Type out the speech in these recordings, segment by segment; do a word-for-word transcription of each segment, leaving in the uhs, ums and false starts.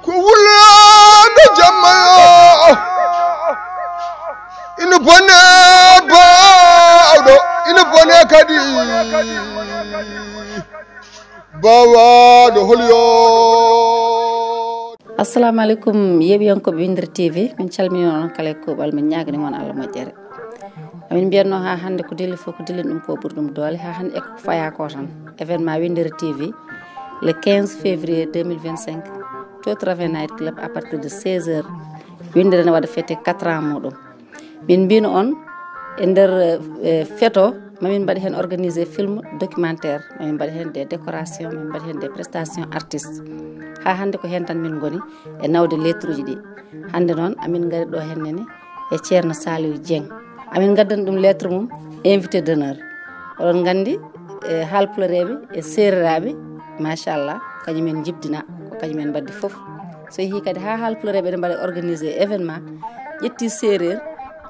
Ko wulande jamma yo. Ina bone bawɗo, ina bone kadi bawaɗo hol yo. Assalamu aleykum, yeeɓiyankoɓe Winndere T V. Min calmini on kala e kuuɓal, min ñaagani mon Allah moƴƴere. Amin mbiyatno haa hannde ko dilli fof, ko dilli ɗum ko ɓuri ɗum doole. Haa hannde e ko faya ko tan, événement Winndere T V, le quinze février deux mille vingt-cinq, to Traven Night Club, à partir de seize heures. Winndere ne waɗa fête quatre ans muɗum. Min mbino on, e nder, eh, feto, mamin mbaɗi heen organisé film documentaire, mamin mbaɗi heen des décorations, mamin mbaɗi heen des prestations artistes. Haa hannde ko heen tan min ngoni e nawde lettre uji ɗi. Hannde noon amin ngari ɗo heen nene e Ceerno Saliou Dieng. Amin ngaddani ɗum lettre mum invité d'honneur. Oɗon nganndi, e haalpulareeɓe e seereraaɓe, machallah, kañum en njibdina, ko kañum en mbaddi fof. So yehii kadi haa haalpulareeɓe ene mbaɗa organisé événement, ƴetti seereer,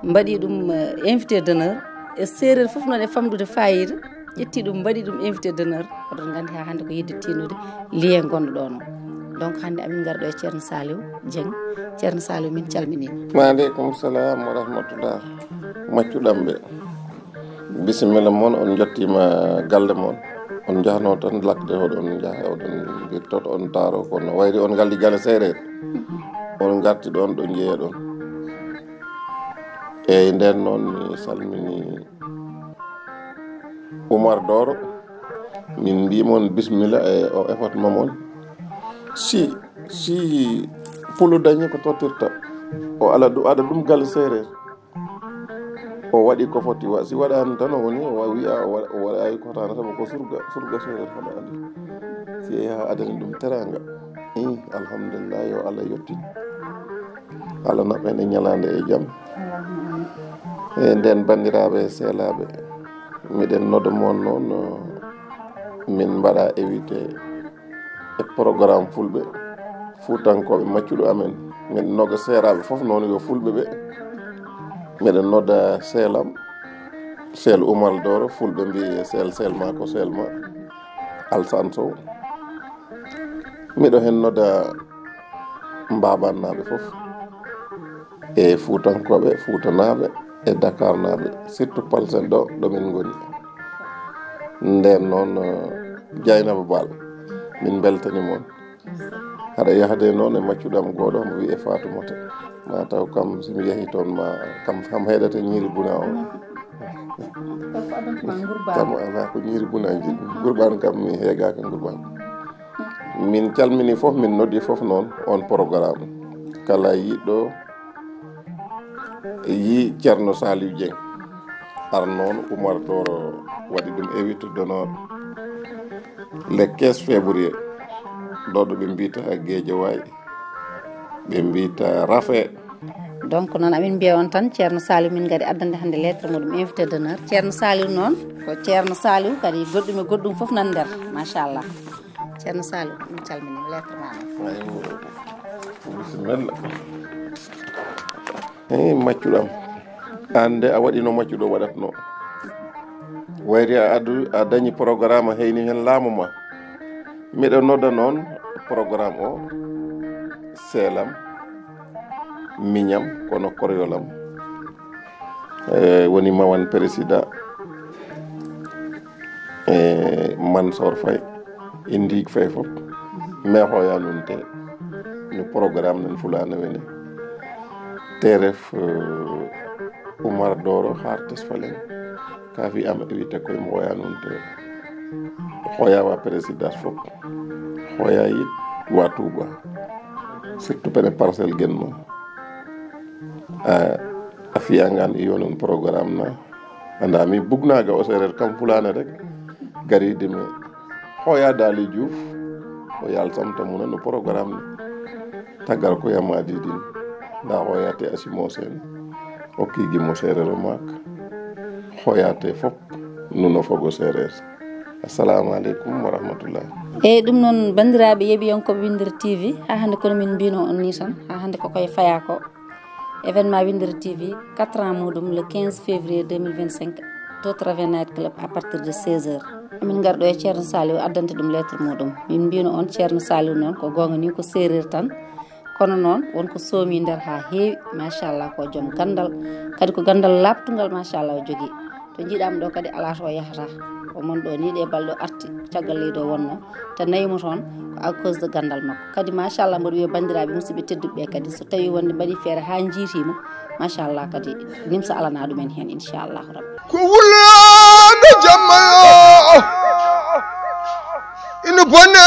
mbaɗi ɗum, eh, invité d'honneur, e seereer fof noon e famɗude fayida, ƴetti ɗum, mbaɗi ɗum invité d'honneur. Oɗon nganndi haa hannde ko yiɗde tiinude lien gonɗo ɗo noon. Donc hannde amin ngara ɗo e Ceerno Saliou Dieng. Ceerno Saliou, min calminii. Wa aleykum salam wa rahmatullah. Maccuɗam ɓe. Bisimilla mon, on jottiima galle mon. On njahno tan lakde, oɗon njaha, oɗon mbirtoto, on taaro, kono wayri on ngaldi galle seereer. On ngarti ɗon ɗo njeeyaɗon. Eyyi, nden noon mi salmini Oumar Doro. Min mbi mon bisimilla e o effort ma mon. Si, si pulu dañi ko tottirta, o ala ɗu-, aɗa ɗum galle seereer. O waɗi ko foti wa-, si waɗaani tan o woni o wa-, wiya o wa-, o waɗayi ko tan sabu ko surga, surga seereer hono andi. Si yehi haa adani ɗum teraanga. Ih, alhamdulillah, yo Allah yettin. Allah naɓɓen e ñalaande e jam. E nden, banndiraaɓe e seelaaɓe, miɗen nodda mon noon, min mbaɗa évité e programme fulɓe, fuutankooɓe maccuɗo amen. Min noga seeraaɓe fof noon yo fulɓe ɓe. Miɗen nodda seelam, seel Oumar Doro, fulɓe mbi seel, seel ma ko seel ma, Alsan Sow. Miɗo heen nodda Mbaabannaaɓe fof, e Fuutankooɓe, Fuutanaaɓe, e Dakarnaaɓe, surtout Palsen ɗo, ɗo min ngoni. Nden noon, eh, Dieynaba Baal, min mbeltani mon. Haɗa yahde noon e maccuɗam gooto, omo wiyee Faatumata. Ma taw kam, so mi yahii toon, ma kam, kam heedata ñiiri buna o. Kam ala ko ñiiri buna ji. Ngurban kam, mi heegaaka ngurban. Min calmini fof, min noddi fof noon on programme. Kala yiɗɗo yi Ceerno Saliou Dieng, ar noon Oumar Doro waɗi ɗum invité d'honneur le quinze février. Ɗo ɗo ɓe mbiyta Guédiawaye, ɓe mbiyta Rafe. Donc noon amin mbiya on tan, Ceerno Saliou min ngari addande hannde lettre muɗum invité d'honneur. Ceerno Saliou noon, ko Ceerno Saliou kadi goɗɗum e goɗɗum fof nan nder, machallah. Ceerno Saliou, min calmini lettre ma noon. Aywa, bisimilla. Hey, maccuɗam. An de a waɗi no maccuɗo waɗatno. Wayri a addu, a dañi programme, a heyni heen laamu ma. Miɗo nodda noon programme o, seelam, miñam, kono koryolam. E, woni Mawan Président. E, Mansour Faye. Indigue Faye fof. Mais hoya nun te. No programme nen fulana wene. Teref, eh, Oumar Doro har Tesfalen. Ka fi am évité koye mo hoya nun te. Hoya wa président fof. Hoya yit wa Touba. Surtout pene parcelle genno. A, a fiya ngan iyo non programme na. Anda mi bugnaga o serer kam fulane rek. Garidi me. Hoya Dali Diouf. O yalsam tamuna no programme ni. Tagar ko yamadi din. Nda hoya te asimo sen. O kigi mo serer o mak. Hoya te fop. Nuno fogo serer. Assalamu aleykum wa rahmatullah. Eyyi, ɗum noon, banndiraaɓe yeeɓiyankooɓe Winndere T V, haa hannde kono min mbino on ni tan, haa hannde ko koye faya ko. Événement Winndere T V, quatre ans muɗum, le quinze février deux mille vingt-cinq, to Traven Night Club à partir de seize heures. Min ngar ɗo e Ceerno Saliou addante ɗum lettre muɗum. Min mbino on Ceerno Saliou noon, ko goonga ni ko seereer tan. Kono noon won ko soomi nder haa heewi, machallah, ko joom ganndal, kadi ko ganndal laaɓtungal, machallah, o jogii. To njiiɗaama ɗo kadi alaa to o yahata. O mon ɗo ni ɗe balɗe o arti caggal leydi o wonno, te nayi mo toon ko à cause de ganndal makko. Kadi machallah, mboɗo wiya banndiraaɓe musidɓe tedduɓe ɓe kadi, so tawi wonde mbaɗi feere haa njiitiima, machallah, kadi nimsa alana ɗumen heen, inchallahu rabbi. Ko wullude jamma o, ina bone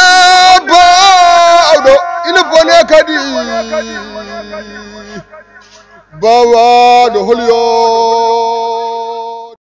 baawɗo, ina bone kadi baawaaɗo hol yo.